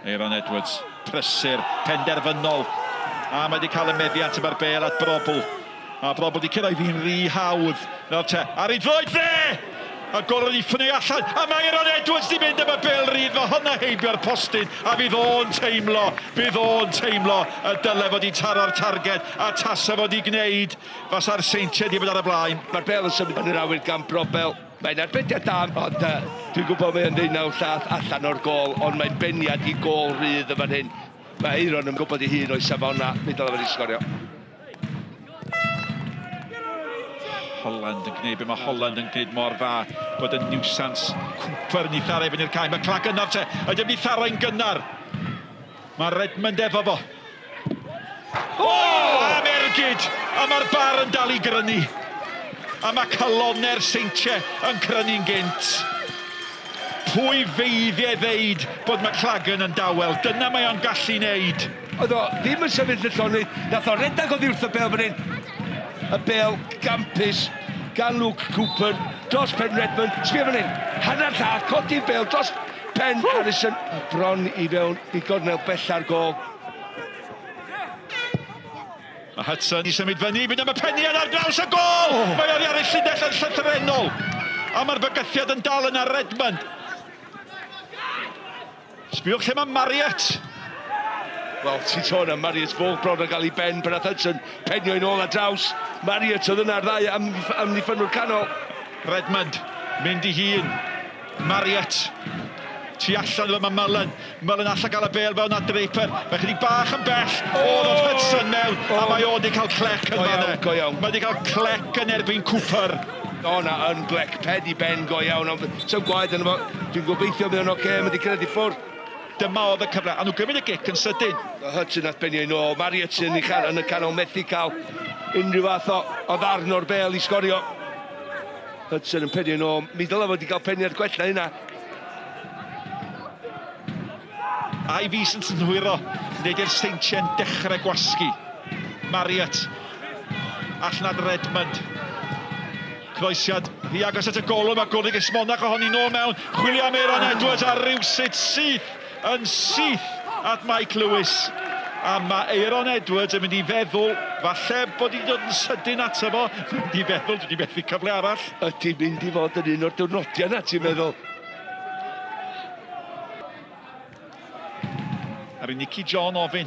Aeron Edwards, prysur, penderfynol. A mae wedi cael y meddiant yma'r bel at Brobl. A Brobl wedi cyrraedd hi'n rhy hawdd. Nawr te, ar ei droed dde! A gorfod i ffynnu allan, a mae Aeron Edwards di mynd am y bel rydd, mae hwnna heibio'r postyn, a fydd o'n teimlo, fydd o'n teimlo y dyle fod i taro'r targed, a tasa fod i gwneud, fasa'r Seintiau di bod ar y blaen. Mae'r bel yn symud yn yr awyr gan Brobel. Mae'n arbediad da, ond uh, dwi'n gwybod mae'n ddeunaw llath allan o'r gol, ond mae'n beniad i gol rhydd y fan hyn. Mae Eiron yn gwybod ei hun o'i safona, mi dylai fod i sgorio. Holland yn gwneud be mae Holland yn gwneud mor dda, bod yn niwsans. Cooper yn ei tharo i fyny'r cae, mae Clark yna te, ydy mynd i tharo'n gynnar. Mae Redmond efo fo. O! Oh, am ergyd! A mae'r bar yn dal i grynu. A mae calonau'r Seintiau yn crynu'n gynt. Pwy feiddiau ddeud bod McLagan yn dawel? Dyna mae o'n gallu wneud. Oedd o ddim yn sefyll y llonydd. Nath o redag oddi wrth y bel fan hyn. Y bel gampus gan Luke Cooper dros pen Redmond. Sbia fan hyn. Hanner llath, codi'r bel dros pen Harrison. Bron i fewn i gornel bella'r gol. Mae Hudson i symud fyny, fynd am y peniad ar draws y gol! Oh. Mae oddi ar ei llinell yn llythrennol. A mae'r bygythiad yn dal yna Redmond. Sbiwch lle mae Marriott. Wel, ti'n sôn am Marriott fo bron o gael ei ben pan nath Hudson penio i'n ôl ar draws. Marriott oedd yna'r ddau am, amddiffynwr canol. Redmond, mynd i hun. Marriott. Tu allan iddo mae Mullen. Mullen allan gael y bêl fewn at Draper. Mae chydig bach yn bell. O, oh! Oedd Hudson mewn. Oh. A mae o wedi cael clec yn fanna. Go iawn. Mae wedi cael clec yn erbyn Cooper. O na, yn glec pen i ben go iawn. Ond sy'n gwaed yn efo. Dwi'n gobeithio bydd o'n oce. Okay. Mae wedi cyrraedd i ffwrdd. Dyma oedd y cyfle. A nhw gymryd y gic yn sydyn. Hudson nath benio i nôl. Marriott yn yn y canol methu cael unrhyw fath o, o ddarn o'r bel i sgorio. Hudson yn penio nôl. Mi ddylai fod wedi cael peniad gwell na hynna. Ai fi sy'n synhwyro, nid i'r Seintiau'n dechrau gwasgu. Marriott, allan at Redmond. Croesiad rhy agos at y golwr, mae Gwrnig Esmonach ohoni nôl mewn. Chwilio am Aaron Edwards a rywsut syth yn syth at Mike Lewis. A mae Aeron Edwards yn mynd i feddwl, falle bod wedi dod yn sydyn ato fo, mynd i feddwl, dwi wedi methu cyfle arall. Ydy mynd i fod yn un o'r diwrnodiau yna, ti'n meddwl? Ar i Nicky John ofyn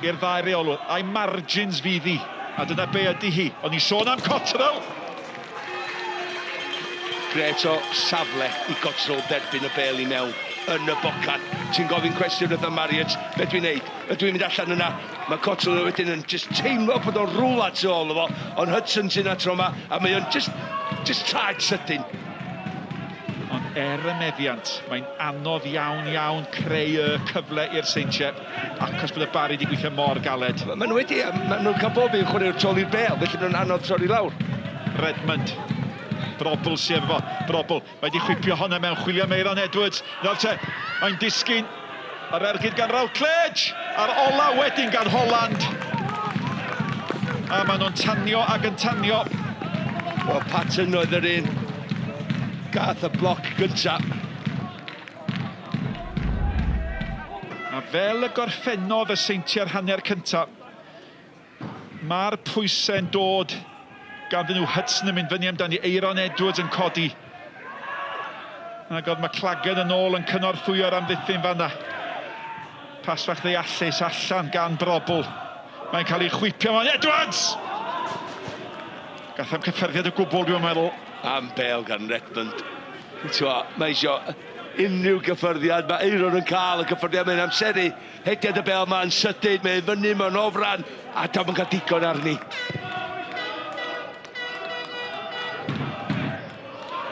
i'r ddau reolwr, a'i margins fydd hi, a dyna be ydy hi. O'n i'n sôn am Cotterill! Gret o safle i Cotterill derbyn y bel i mewn yn y bocad. Ti'n gofyn cwestiwn wrth Marriott, be dwi'n neud? Ydw i'n mynd allan yna? Mae Cotterill wedyn yn just teimlo bod o'n rwla tu ôl fo, ond Hudson sy'n atro yma, a mae o'n just, just traed sydyn. Ond er y meddiant, mae'n anodd iawn iawn creu y cyfle i'r Seintiau, acos bod y Barri wedi gweithio mor galed. Maen nhw wedi, maen nhw'n cael bob un chwaraewr tu ôl i'r bel, felly maen nhw'n anodd torri lawr. Redmond, Brobl sydd efo, Brobl, mae wedi chwipio honna mewn chwilio am Aeron Edwards. Nawr te, mae'n disgyn yr ergyd gan Routledge, a'r ola wedyn gan Holland. A maen nhw'n tanio ac yn tanio. Wel, Patton oedd yr un gath y bloc gynta. A fel y gorffennodd y Seintiau'r hanner cyntaf, mae'r pwysau'n dod ganddyn nhw. Hudson yn mynd fyny amdani, Aeron Edwards yn codi. Ac oedd McLagan yn ôl yn cynorthwyo'r amddiffyn fanna. Pas fach ddeallus allan gan Brobl. Mae'n cael ei chwipio mewn Edwards! Gath am cyffyrddiad o gwbl, dwi'n meddwl. Am bel gan Redmond. Twa, mae isio unrhyw gyffyrddiad. Mae Aeron yn cael y gyffyrddiad, mae'n amseru. Hediad y bel ma'n sydyn, mae'n fyny mewn ofran, a dam yn cael digon arni.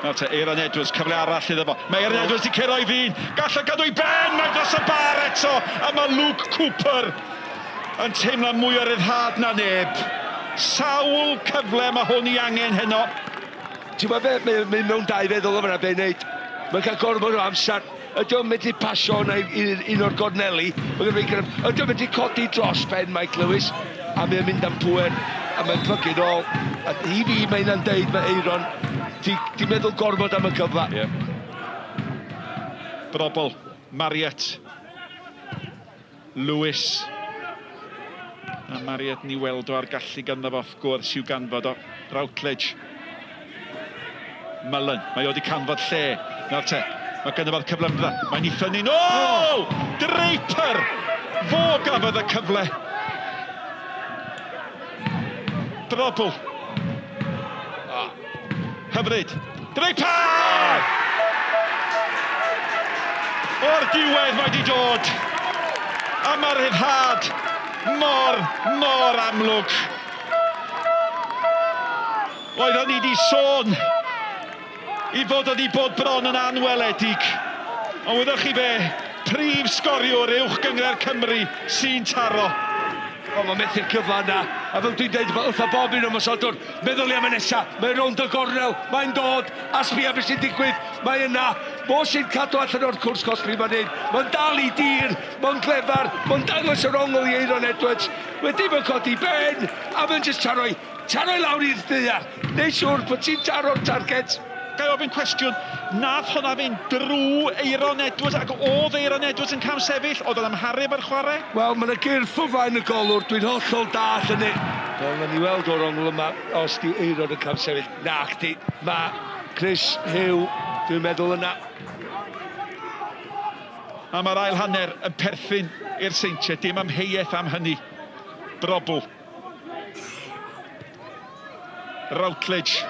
Nawr te, Aaron Edwards, cyfle arall iddo fo. Mae Aaron Edwards wedi curo i ddyn. Gall o gadw i ben, mae dros y bar eto. A mae Luke Cooper yn teimlo mwy o ryddhad na neb. Sawl cyfle mae hwn i angen heno. Ti'n gwybod be, mae'n mynd mewn dau feddwl o fyna be wneud. Mae'n cael gormod o amser. Ydy o'n medru pasio hwnna i un o'r gorneli? Mae gen i Ydy o'n medru codi dros ben Mike Lewis? A mae'n mynd am pŵer. a mae'n plygu nôl. A i fi, mae hynna'n deud, mae Eiron, ti, ti meddwl gormod am y cyfle. Yeah. Brobol, Marriott, Lewis. A Marriott ni weld o ar gallu ganddo fo, wrth gwrs, i'w ganfod o. Routledge. Mullen, mae o wedi canfod lle. Nawr te, mae ganddo fo'r cyflymdra. Mae'n ei ffynnu nôl! Draper! Fo gafodd y cyfle. Drobl. Oh. Hyfryd. Draper! O'r diwedd mae wedi dod. A mae'r rhyddhad mor, mor amlwg. Oeddwn ni wedi sôn i fod wedi bod bron yn anweledig. Ond wyddoch chi be? Prif sgoriwr Uwch Gynghrair Cymru sy'n taro. O, mae'n methu'r cyfle yna. A fel dwi'n dweud wrtha bob un ymosodwr, meddwl am y nesa. Mae'n rownd y gornel, mae'n dod, a sbia beth sy'n digwydd. Mae yna. Mo sy'n cadw allan o'r cwrt cosbi fan hyn. Mae'n dal i dir, mae'n clefar, mae'n dangos yr ongl i Eiron Edwards. Wedyn mae'n codi ben, a mae'n just taroi, taroi lawr i'r ddaear. Neu siŵr bod ti'n taro'r target. Ga i ofyn cwestiwn, nath hwnna fynd drwy Eiron Edwards ac oedd Eiron Edwards yn camsefyll? Oedd o'n amharu efo'r chwarae? Wel, mae yna gyrff o flaen y golwr, dwi'n hollol dall hynny. Wel, nawn ni weld o'r ongl yma os di Eiron yn camsefyll. Na, chdi, mae Chris Hugh, dwi'n meddwl yna. A mae'r ail hanner yn perthyn i'r Seintiau, dim amheuaeth am hynny. Brobl. Routledge.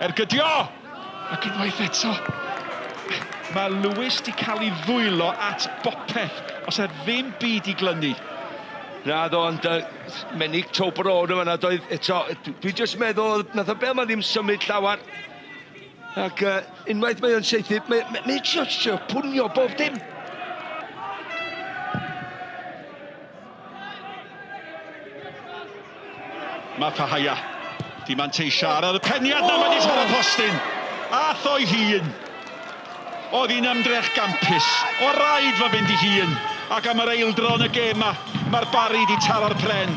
Ergydio! Ac unwaith eto, mae Lewis di cael ei ddwylo at bopeth, os e ddim byd i glynu. Na ddo, ond menig Toblerone yma, doedd eto, dwi jyst meddwl, nath o bel ma ddim symud llawer. Ac unwaith mae o'n saethu, mae mae, mae just pwnio bob dim. Mae Fahaia di manteisio ar y peniad na, mae wedi taro postyn. Ath o'i hun. Oedd hi'n ymdrech gampus. O raid fo fynd i hun. Ac am yr eildro yn y gêm ma, mae'r Barri di taro'r pren.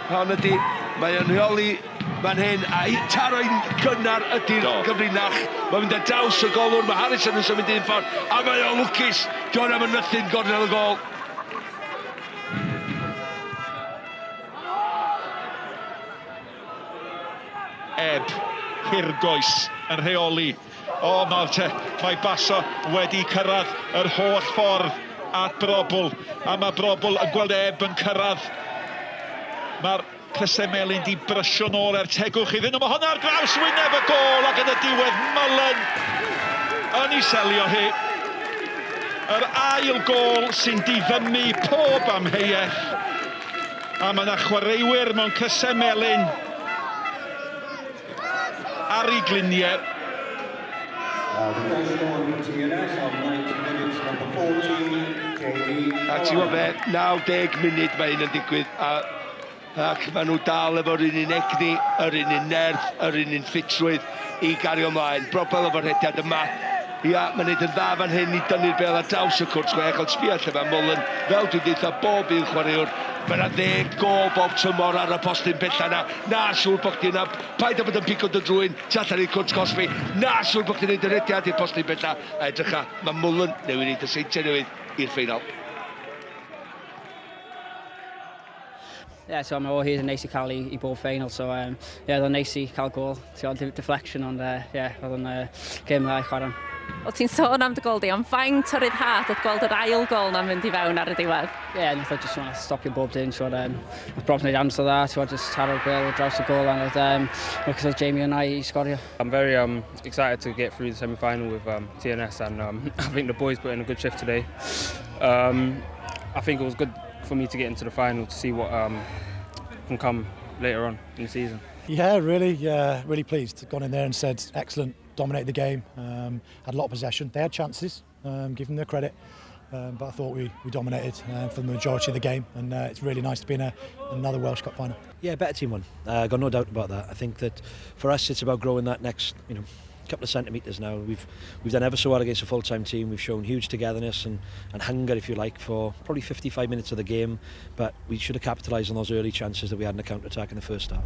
Hon ydi, mae o'n rheoli fan hyn, a i taro'n gynnar ydy'r gyfrinach. Mae'n mynd ar draws y golwr, mae Harrison yn symud un ffordd, a mae o'n lwcus. Di am yn nythu'n gornel y gol. Eb, hirgoes yn rheoli. O, nawr te, mae Basso wedi cyrraedd yr holl ffordd at Brobl. A mae Brobl yn gweld Eb yn cyrraedd. Mae'r crysau melyn di brysio nôl er tegwch iddyn nhw. Mae hwnna ar draws wyneb y gôl ac yn y diwedd Mullen yn ei selio hi. Yr ail gôl sy'n diddymu pob amheuaeth. A mae yna chwaraewyr mewn crysau melyn ar ei gliniau. The first goal for TNS on 90 minutes, number 14, Jamie. A ti'n gwybod be, 90 munud mae hyn yn digwydd, a, ac maen nhw dal efo'r un un egni, yr un un nerth, yr un un ffitrwydd i gario ymlaen. Broblem efo'r rhediad yma. Ia, mae'n neud yn dda fan hyn i dynnu'r bel ar draws y cwrt chwech, ond sbia lle mae Mullen, fel dwi'n deutha bob un chwaraewr, mae yna 10 gol bob tymor ar y postyn bella na. Na, siŵr bod chdi yna, paid â bod yn pigo dy drwyn, tu allan i'r cwrt cosbi. Na, siŵr bod chdi'n neud y rediad i'r postyn bella. A edrycha, mae Mullen newydd neud y Seintiau Newydd i'r ffeinal. Yeah, so mae o hyd yn neis i cael i bob ffeinal, so yeah, oedd o'n neis i cael gol, ti'n deflection, ond yeah, oedd o'n gêm dda i chwarae. O, ti'n sôn am dy gol di, ond faint o ryddhad oedd gweld yr ail gol na'n mynd i fewn ar y diwedd? Ie, yeah, nath o just stopio bob dim, ti'n nath Brob wneud amser dda, ti'n just taro'r bêl draws y gol, a oedd, lwcus oedd Jamie yna i sgorio. I'm very excited to get through the semi-final with TNS, and I think the boys put in a good shift today. I think it was good for me to get into the final to see what can come later on in the season. Yeah, really pleased. Gone in there and said, excellent, dominated the game, had a lot of possession. They had chances, give them their credit, but I thought we dominated for the majority of the game, and it's really nice to be in another Welsh Cup final. Yeah, better team won. Got no doubt about that. I think that for us it's about growing that next, Couple of centimetres now. We've done ever so well against a full-time team. We've shown huge togetherness and hunger, if you like, for probably 55 minutes of the game. But we should have capitalised on those early chances that we had in the counter-attack in the first half.